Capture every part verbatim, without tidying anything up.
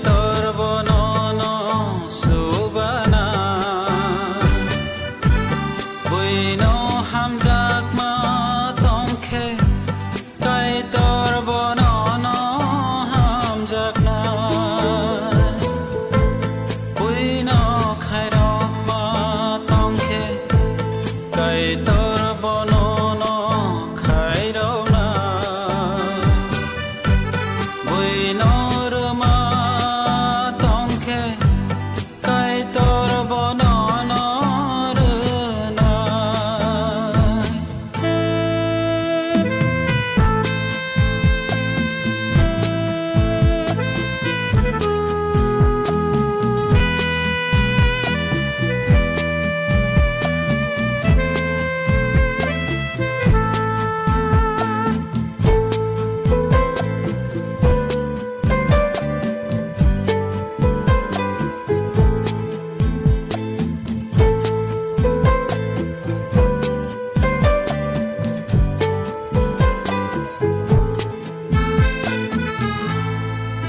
Kaitor bono no subana, buino hamjakma tongkhe, Kaitor bono no hamjakna, buino khairokma tongkhe, Kaitor bono no khairokna. Buino rwma tongkhe, Kaitor bono no rwnai.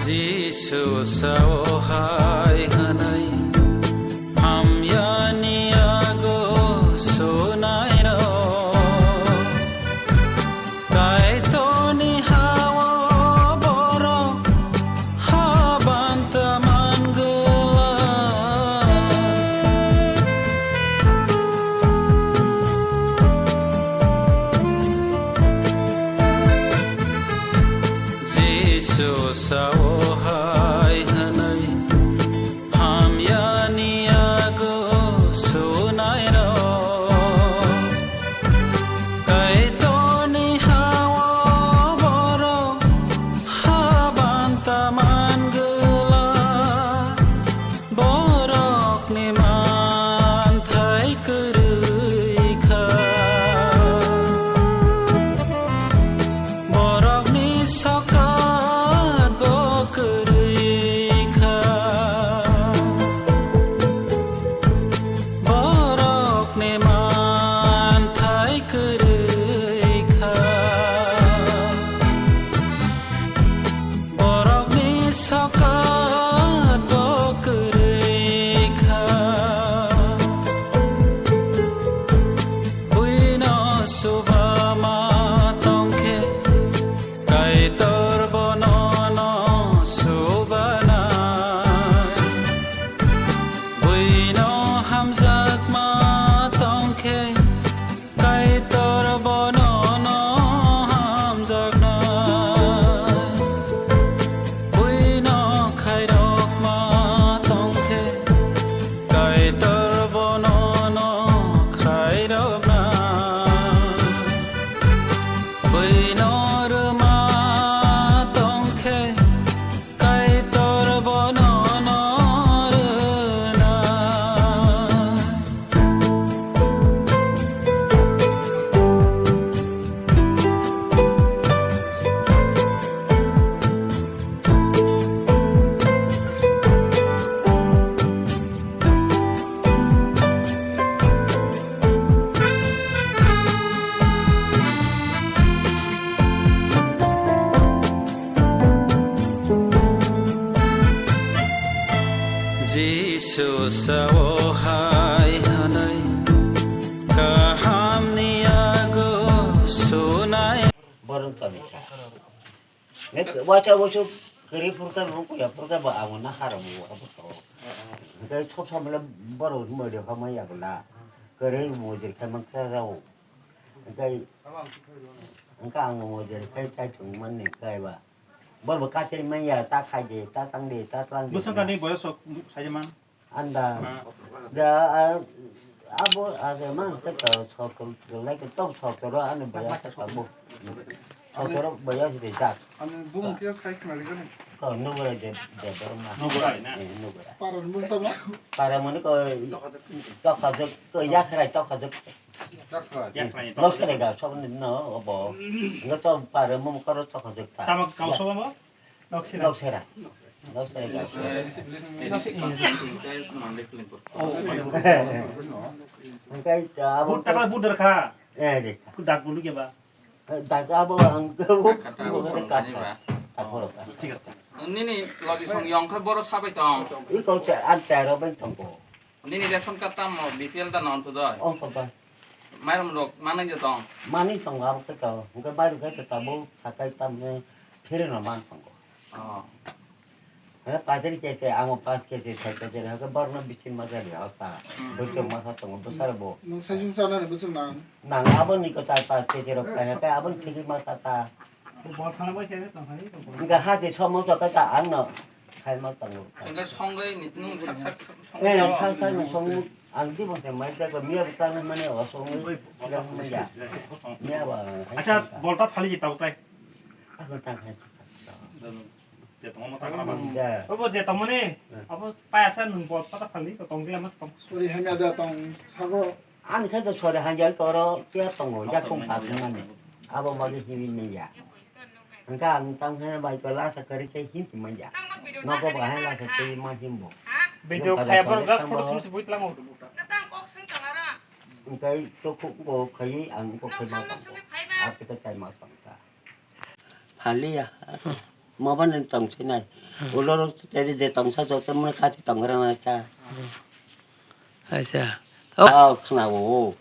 Jisu sao hai hwnwi, hamyani yago sunairok. Kaitorni ha-o borok habanta man glak. Jisu sao hai hwnwi, hamyani yago sunairok. Kaitorni ha-o borok habanta man glak. Borokni manthai kwrwi kha. Borokni sokat bo kwrwi kha. Borokni manthai kwrwi kha. Borokni sokat bo kwrwi kha. Buino subama tongkhe, Kaitor bono no subana. Buino hamjakma tongkhe, Kaitor bono no hamjakna. Buino khairokma tongkhe, Kaitor bono no khairokna. Buino rwma tongkhe, Kaitor bono no rwna. Jisu sao hai hwnwi, kahamni yago sunai. Borok tongwi kha. Nek wacha wachu kwrwi phurkha, bo kuya phurkha, bo abo na haram bo abo to. Hwnkhe sob samle borok mode kha manya bwla. Kwrwi mojir kha mankha rao. Hwnkhe, hwnkhe ang mojir khe chai thwng mani khe ba. Borok bo kachari manya, ta khai de, ta tang de, ta tlang de. Bwswk ani boyos rok sai man? Anda. Da, ah, abo, ah, man, te to, sottor, lai ke to, sottor, ani boyas ta bo. Sottor boyas de jak. Ani bumung kisa sai khna rigani. Ko, nugo de, de, de, ma. Nugo ai na? Eh, nugo ai. Paran mun sama? Paran mun ko, to khajak, ko ya khrai to khajak. Yakhrai. Nok sere ga, sok ni no, obo. Ngo to paran mun ko to khajak ta. Tama kau sok mo? Nok sera. Nok sera. Nok sera ga. Hwnkhe ta abo. But takla but dorkha. Eh, de. Ku dak bulu ke ba? Eh, dak abo ang ke bu. Kata abo. Kata. Tak bolo ka. Thik ase. Nini logi song yong khe boro sabai tong. Iko che an tero ben tongko. Nini ration card tamo B P L da non to doi. Ong to ba. Mairum rok manai je tong. Mani tong abo khe to. Hingke bairu khe to tabo sakai tamne phere no man tongko. Oh. He pajari kete amo pas kete sai kete he borno biching majari hota. Hmm. Bochong masa tongo bosar bo. Nung sai sung sana ne bosong nang. Nang abo ni ko char pas kete rok kaya kaya abo ni thigi masa ta. Hingke hati somo to kaka ang no khai ma tongo. Hingke songwi ni nung sak sak song. Eh, sak sak no song ang di bong mai ta ko miya bwtang mane o song. Miya ba. Acha, bol ta phali ji tau tai. Ako ta khai. Je tongmo ta kana ba. Obo je tongmo ni. Abo paya sa nung bol ta phali ko tong dia mas tong. Sori hamya da tong sago. Ani khe to sori hanja toro kya tongo, ya kong pa tong ani. Abo magi sini meya. Hingke ang tang khe bai ko lasa kari khe him si manja. Noko ba hai lasa khe ma him bo. Video kaya bor ga photo sum si bui tlango. Hingke to ko ko khai ang ko khai ma tong. Ate ko chai ma tong ta. Haliya. Mabani tong sinai. Ulorok teri de tongsa joto mune kati tong rana ta. Aisa. Oh. Ah, khna wo.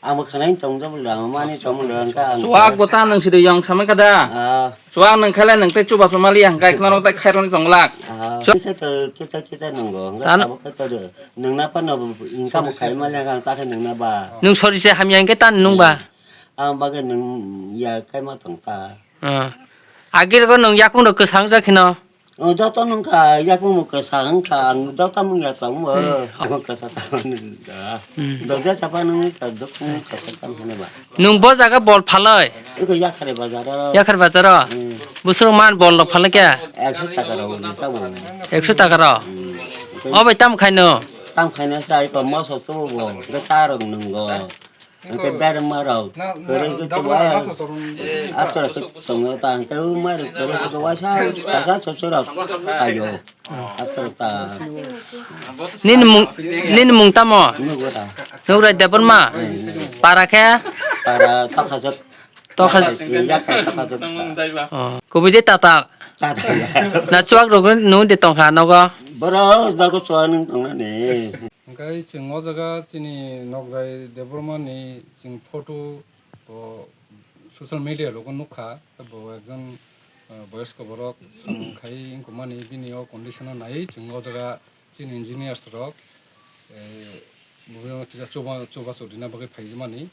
Ang bo khna tong do bla mani tong do ka ang. Chuak bo ta nang sidi yong samai kada. Ah. Chuak nang khala nang te chuba chuma liya hingkai khna rok tai khaironi tong lak. Ah. Kita to kita kita nang go. Tan- Abo kita do. Nang na pa no income khai ma le ang ta nang na ba. Nung sori se hamya hingke tan nung ba. Ang bagwi nwng ya khe ma tong ta. Ah. Agir go nwng yakung rok kwsang jak kheno. Oh, joto nwng kha yakung bo kwsang wng kha, ang joto mung ya tong bo. Hmm. Ang kwsa ta nwng da. Hmm. Dogya chapa nwng ta dok nwng kwsa ta nwng ba. Nwng bo jaga bol phaloi? Iko Yakhari bazar o. Yakhari bazar o? Hmm. Busuk man bol rok phaloi kya? Ekso taka rok ni ta bo. Ekso taka rok? Hmm. O bai tam khaino? Tam khaino sa iko moso tu bo. Ke ta rok nwng go. Hingke berma rok, kwrwi khe to waya, aswk khe tongo ta, hingke o mai rok kwrwi khe to waisa, saka sosok rok paio, aswk ta. Nini mung, nini mung tamo? Nugo ta. Nugrai Debbarma? Hmm. Para khe? Para Tokajok. Toka- Yakai Tokajok ta. Oh, kubui de tata. Tata ya. Na chuak rok nu de tongkha nogo? Boro nogo chuak nung tongnani. Hingke chwng o jaga chini Nograi Debbarma ni chwng photo bo social media rogo nukha, bo ekjon, ah, boyosko borok samung khai wngkukmani bini o condition o naiwi chwng o jaga chini engineers rok, eh, bo kisa chuba, chubachu rina bagwi phaijimani.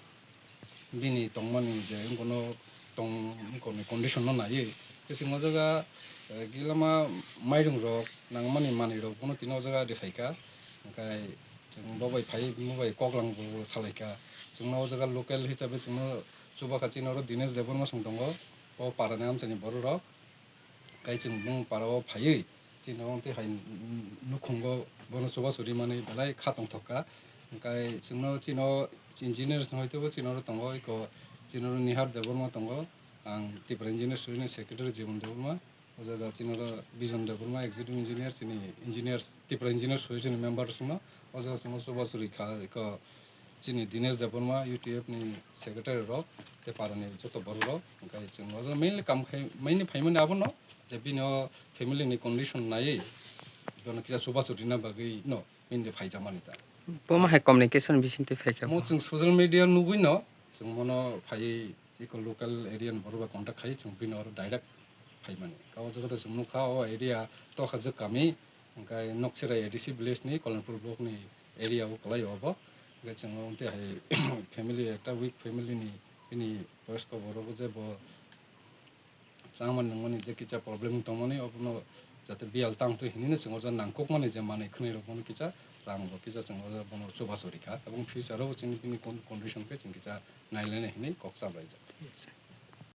Bini tongmani je wngkano tong, wngkoni condition no naiwi, tei chwng o jaga, eh, gilama mairung rok nangmani manwi rok bono tini o jaga riphaikha, hwnkhe chwng bo bai phai, bo bai koklang bo salaikha, chwngno o jaga local hisabe chwngno chubakha, chini oro Dinesh Debbarma song tongo, o parani amchaini borok rok. Kai chwng bung para o phaiwi chini oro tei hai nukhungo bono chubachu rimani belai kha tongthok kha. Hwnkhe chwngno chini o engineers no hoi teibo chini oro tongo, eko chini oro Nihar Debbarma tongo, ang Tripura Engineers Society ni secretary Jibon Debbarma, o jaga chini oro Bijon Debbarma executive engineer, chini engineers, Tripura Engineers Society ni member chwngno o jaga chwngno chubachu rikha, eko chini Dinesh Debbarma, U T F ni secretary rok, tei parani joto borok rok, hwnkhe chwng o jaga mainly kam khai, mainly phaimani abono, je bini o family ni condition naiwi, bono kisa chubachu rina bagwi no mainly phaijakmani ta. Bomo hai communication bisingtwi phaikha. Mo chwng social media nugwi no, chwng mono phaiwi eko local area ni borok bai contact khai, chwng bini oro direct phaimani. Ka o jaga chwng nukha, o area Tokajwk kami, hwnkhe Nokchirai A D C village ni Kolanpur block ni area o kwlai o bo. Hwnkhe chwng o tei hai family, ekta weak family ni bini boyosko borok je bo chamani nangmani je kisa problem tongmani, obono jate biyal tang twi hinwi no chwng o jaga nangkukmani je manwi khwnwi rok bono kisa rang bo kisa chwng o jaga bono chubachu rikha, ebong future o chini bini con-, condition khe chwng kisa nailainai hinwi kok chaplaijak.